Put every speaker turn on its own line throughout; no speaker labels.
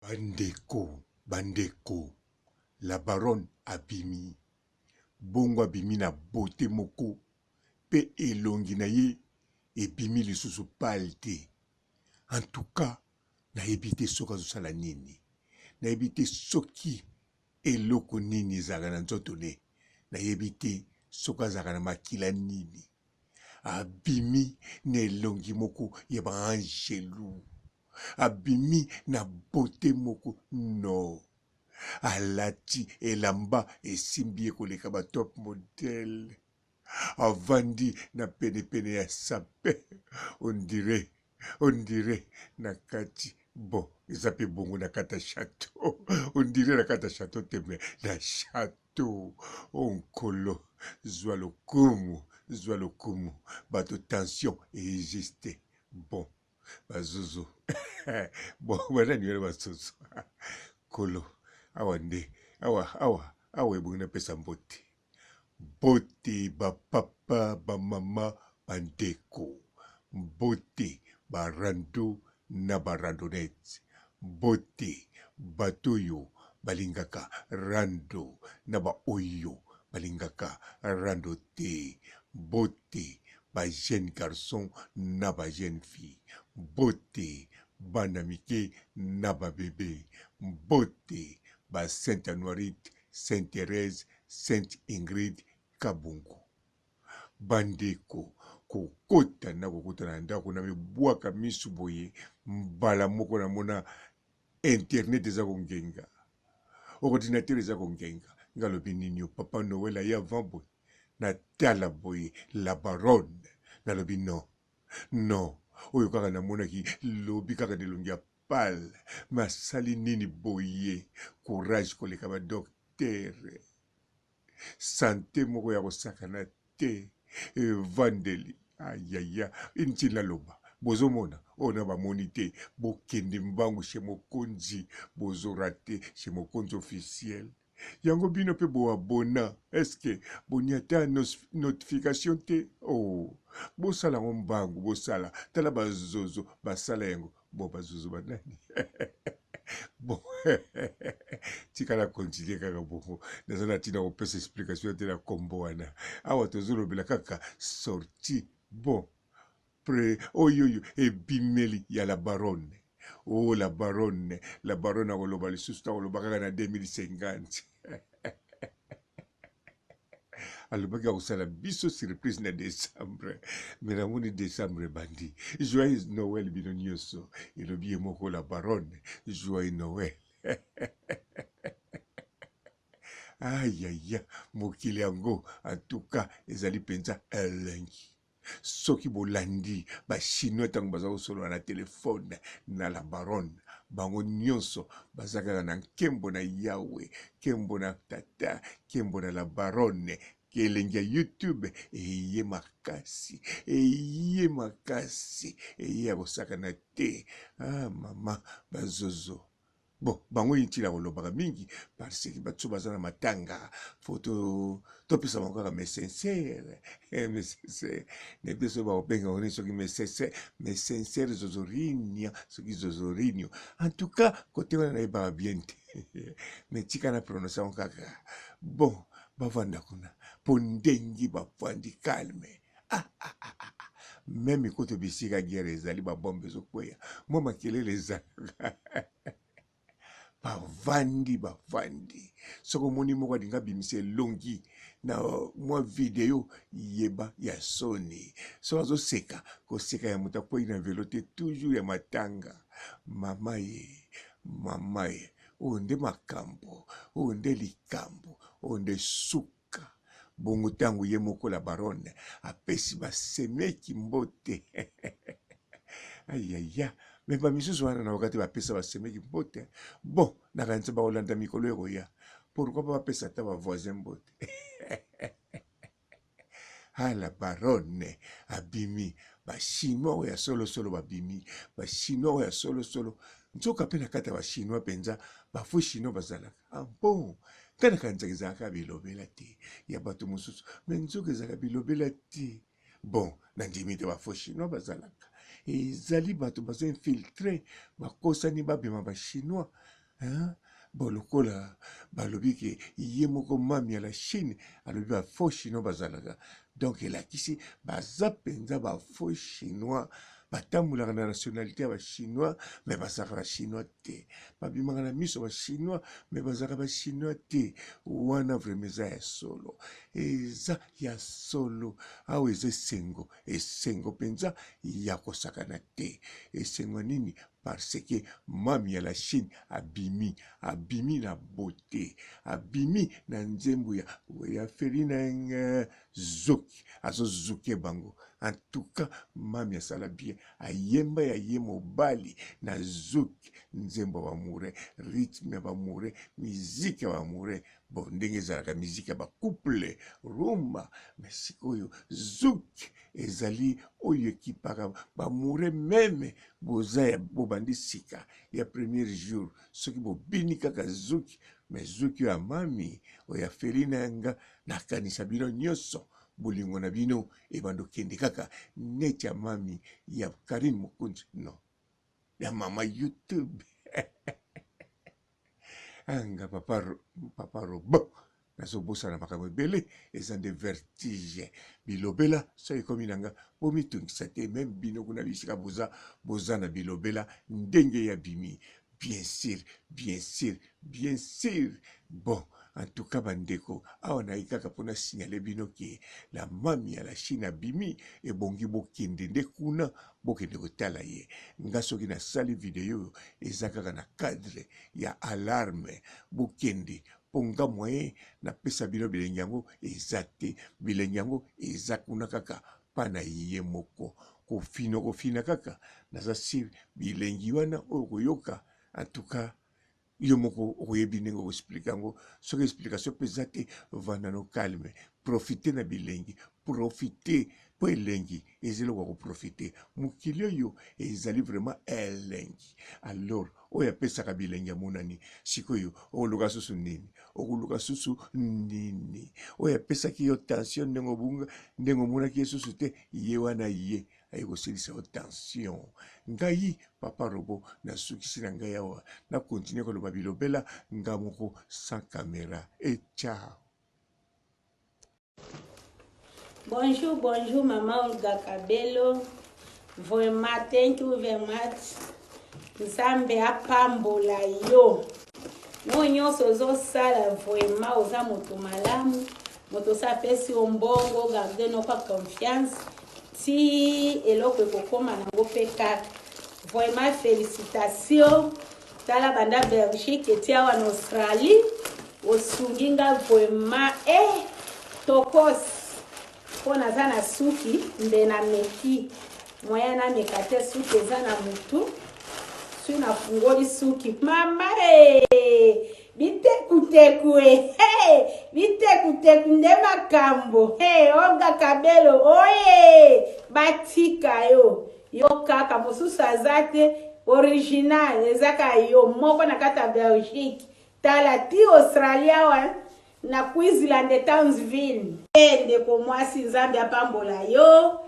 Bandeko, bandeko, la baronne abimi. Bongo abimi na beaute moko pe elongi na ye ebimi lisusu pale te. En tout cas, nayebi te soki azosala nini. Nayebi te soki eloko nini ezalaka na nzoto ne. Nayebi te soki azalaka na makila nini. Abimi na elongi moko ya ba angelu. Abimi na beaute moko non. Alati elamba esimbi ye koleka ba top model. Avandi na pene pene ya sapin on dirait on dirait na kati bon eza pe bongo na kati ya chateau on dirait na kati ya chateau te mais na chateau oh nkolo zwa lokumu zwa lokumu bato tension existe bon bazozo bon banani wana bazozo kolo awa nde awa awa awa ebongi napesa mbote mbote ba papa ba mama ba ndeko mbote ba rando na ba randonnette mbote bato oyo balingaka rando na ba oyo balingaka rando te mbote ba jeune garçon na ba jeune fille mbote bana mike na ba bebe mbote ba saint anuarite Sainte Therèse, Sainte Ingrid Kabungu. Bandeko, kokota na kokota na ndako na mibwaka misu boye, mbala moko namona internet eza kongenga, ordinateur eza kongenga. Nga lobi nini yo papa Noël aye avant boye, natala boye la baronne, nalobi non non, oyo kaka namonaki lobi kaka na elongi ya Pal mais asali nini boye courage koleka ba docteur sante moko ya kosakana te evandeli ayaya inutile naloba bozomona oyo na bamoni te bokende mbangu chez mokonzi bozo rate chez mokonzi officiel Yango bino pe bo abonna est ce que boniata notification te oh bosala yango mbangu bosala tala ba zozo basala yango bon ba zozo ba nani bon tika na continue kaka bongo naza na ntina kopesa explication te na kombo wana awa tozolobela kaka sortie bon Pre oyo oyo ebimeli ya la baronne. Oh la baronne, la baronne akoloba lisusu te akoloba kaka na 2050. Alobaki akosala biso surprise na décembre. Mais namoni décembre ebandi. Joyeux Noël bino nyonso. Elobi ye moko la baronne. Joyeux Noël. Ayaya, mokili yango en tout cas ezali mpenza elengi. Soki bolandi ba chinois tango baza kosolola na telephone na la baronne, bango nionso baza kaka na nkembo na Yahwe, nkembo na tata, nkembo na la baronne. Elengi ya YouTube eye makasi, eye makasi, eye ya kosakana te. Ah mama ba zozo. Bon, bango inutile ya kolobaka mingi parce que bato baza na matanga faut to topesa bango kaka mes sincère eh, mes sincère nayebi te soki bakobenga bango nini soki mes sincère mes sincère zozorinia soki zozorinio en tout cas kote wana nayebaka bien te mais tika na prononce yango kaka bon bavanda kuna mpo ndenge bavandi calme ah, ah, ah, ah. ah. Meme kutu bisika guerre ezali ba bombe ezokweya mwa makelele ezalaka bavandi bavandi soki omoni moko alingi abimisa elongi na mwa video yeba ya soni soki azoseka koseka ya moto akwei na velo te toujours ya matanga mama ye mama ye oyo nde makambo oyo nde likambo oyo nde suka Bongo tango ye moko la baronne apesi ba semeki mbote ayaya me ba misusu wana nayoka te bapesa ba semeki mbote bon nakanisa bakolanda mikolo ekoya pourquoi pa bapesa ata ba voisin mbote ah la baronne abimi ba chinois oyo ya solosolo babimi ba chinois oyo ya solosolo nzoka mpe na kati ya ba chinois mpenza ba faux chinois bazalaka Ah bon? Nga nakanisaka ezalaka bilobela te ya bato mosusu me nzoka ezalaka bilobela te. Bon, nandimi te ba faux chinois bazalaka. Ezali bato baza infiltre, bakosani babima ba chinois. Hein? Bon, lokola balobi ke ye moko mami ya la Chine alobi ba faux chinois bazalaka, donc elakisi baza mpenza ba faux chinois, batambolaka na nationalité ya ba chinois mais bazalaka ba chinois te, babimaka na miso ba chinois mais bazalaka ba chinois te. Wana vraiment eza ya solo, eza ya solo. Awa eza esengo, esengo mpenza ya kosakana te. Esengo nini? Parce que mami ya la Chine abimi, abimi na beauté, abimi na nzembo ya ya Ferina Zoki, azo zuke bango. En tout cas mami asala bien, ayemba ya ye mobali na zouk, nzembo ya ba amoureux, rythme ya ba amoureux, musique ya ba amoureux. Bon, ndenge ezalaka musique ya ba couple rumba, mais sikoyo zouk ezali oyo ekipaka ba amoureux meme boza ya bobandi sika ya premier jour, soki bobini kaka zouk, mais zouk ya mami oyo ya Felina yanga, nakanisa bino nyonso bolingo na bino ebanda okende kaka neti ya mami ya Carine Mokonzi, non ya mama YouTube. Anga papa, papa robot nazobosana makambo ebele, eza nde vertige bilobela. Soki ekomi na nga bomitungisa te, meme bino kuna bisika boza, boza na bilobela ndenge ya bimi. Bien sûr, bien sûr, bien sûr. Bon, en tout cas bandeko, awa nayi kaka mpona signale bino ke la mami ya la Chine abimi, ebongi bokende nde kuna bokende kotala ye. Nga soki nasali video oyo eza kaka na cadre ya alarme, bokende mpo nga moyen napesa bino bilengi yango eza te. Bilengi yango eza kuna kaka pa na ye moko, kofina kofina kaka, naza sur bilengi wana oyo koyoka. En tout cas yo moko okoyebi ndenge okoexplike yango. Soki explication mpe eza te, vanda no calme, profite na bilengi, profite mpo elengi eza eloko ya koprofite. Mokili oyo ezali vraiment elengi. Alors oyo apesaka bilengi amonani sikoyo, okoluka susu nini? Okoluka susu nini? Oyo apesaki yo tension ndenge obunga, ndenge omonaki ye susu te, ye wana ye aye kosilisa yo tension. Ngai papa robo nasukisi na ngai awa, na continue koloba bilobela nga moko sans camera. Et ciao.
Bonjour, bonjour, maman Olga Kabelo. Vraiment, thank you very much. Nzambe apambola yo. No nyonso ozosala vraiment oza moto malamu. Moto osa apesi yo mbongo, garde no pa confiance. Ti eloko ekokoma nango mpe kaka. Vraiment félicitations. Tala banda Belgique eti awa na Australie osungi nga vraiment eh tokos mpo naza na suki mbe na meki moyen nameka te suki eza na mutu soki nafungoli suki mama e bitekuteku e hey, bitekuteku nde makambo hey, Olga Kabelo oye batika yo Yo kaka mosusu aza te original eza kaka yo moko na kati ya Belgique tala ti Australie awa na Queensland Townsville. Eh ndeko mwasi Nzambe apambola yo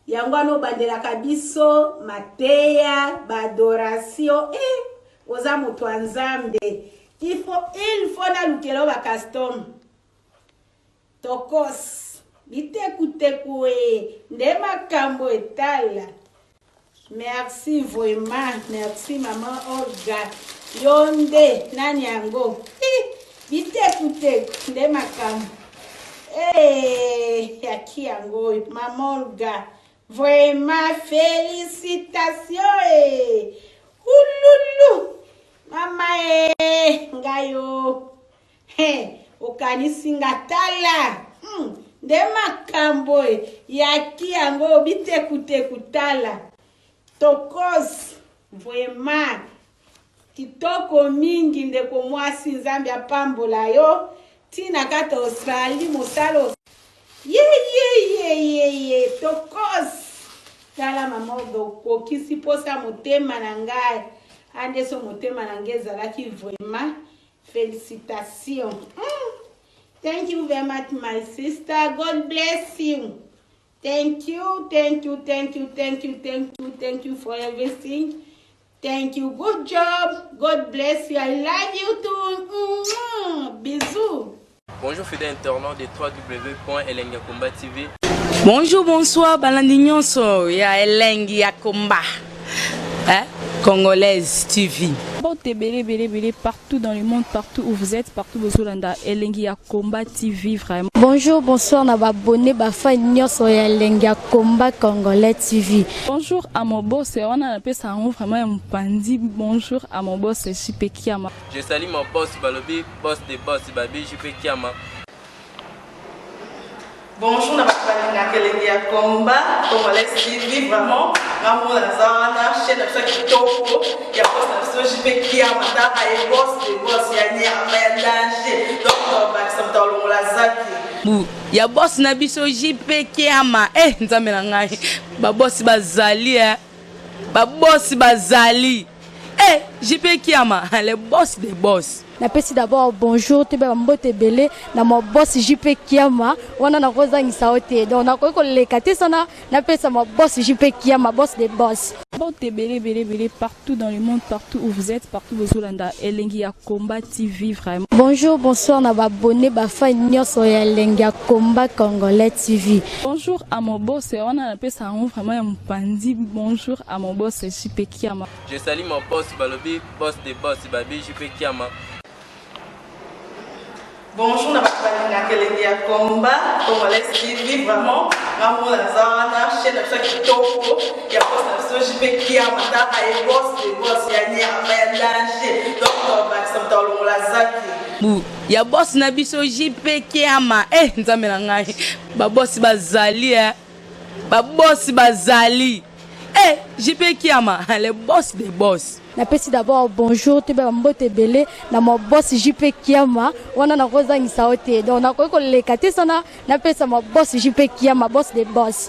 yango wana obandelaka biso mateya ba adoration eh oza moto ya Nzambe il faut il faut nalukela yo ba custom Tokos. Bitekuteku ee nde makambo etala. Merci vraiment, merci maman Olga. Yo nde nani yango? Bitekuteku nde makambo. Eh, yaki yango oyo maman Olga. Vraiment félicitations eh. Ululu. Mama eh, ngayo. He, okanisi nga tala nde makambo yaki yango bitekuteku tala tokos vraiment kitoko mingi ndeko mwasi nzambe apambola yo ntina kati australie mosala yeyeyeyeye tokos tala mama oga okokisi mposa motema na ngai andeso motema na ngai ezalaki vraiment Felicitations. Thank you very much, my sister. God bless you. Thank you, thank you, thank you, thank you, thank you, thank you for everything. Thank you. Good job. God bless you. I love you too. Bisous.
Bonjour fidèles internautes de www.elengiyakomba TV.
Bonjour, bonsoir, balandi nyonso ya Elengi ya Komba. Hein? Congolaise TV.
Mbote ebele ebele ebele partout dans le monde, partout où vous êtes, partout bozolanda Elengi ya Combat TV vraiment.
Bonjour, bonsoir na ba abonné ba fan nyonso ya Elengi ya Combat Congolais TV.
Bonjour à mon boss, wana napesa yango vraiment ya mopanzi. Bonjour à mon boss JP Kiama.
Je salue mon boss Balobi, boss de boss Babi JP Kiama.
Bonjour na bato balingaka elengi ya combat congolais TV vraiment nga mona naza wana chaîne na biso ya kitoko ya boss na biso JP Kiama taka ye boss de boss ya nyama ya danger donc tobakisa moto alongola zaki
Bu ya boss na biso JP Kiama eh nzambe na ngai ba boss bazali eh ba boss bazali eh JP Kiama le boss des boss.
Napesi d'abord bonjour toyeba ba mbote ebele na ma boss JP Kiama wana nakozangisa yo te donc nakoki koleka te sana napesa ma boss JP Kiama boss de boss.
Mbote ebele ebele ebele partout dans le monde, partout où vous êtes, partout bozolanda Elengi ya Combat TV vraiment.
Bonjour bonsoir na ba abonné ba fan nyonso ya Elengi ya Combat Congolais TV.
Bonjour à mon boss wana napesa yango vraiment ya mopanzi. Bonjour à mon boss JP Kiama.
Je salue mon boss Balobi, boss de boss Babi JP Kiama.
Bonjour na bato balingaka elengi ya combat congolais TV vraiment nga mona naza wana chaîne na biso ya kitoko ya boss na biso JP Kiama taka ye boss de boss ya nyama ya danger donc tobakisa moto alongola zaki
Bu ya boss na biso JP Kiama eh nzambe na ngai ba boss bazali eh ba boss bazali eh JP Kiama le boss des boss.
Napesi d'abord bonjour toyeba ba mbote ebele na ma boss JP Kiama wana nakozangisa yo te donc nakoki koleka te sana napesa ma boss JP Kiama boss de boss.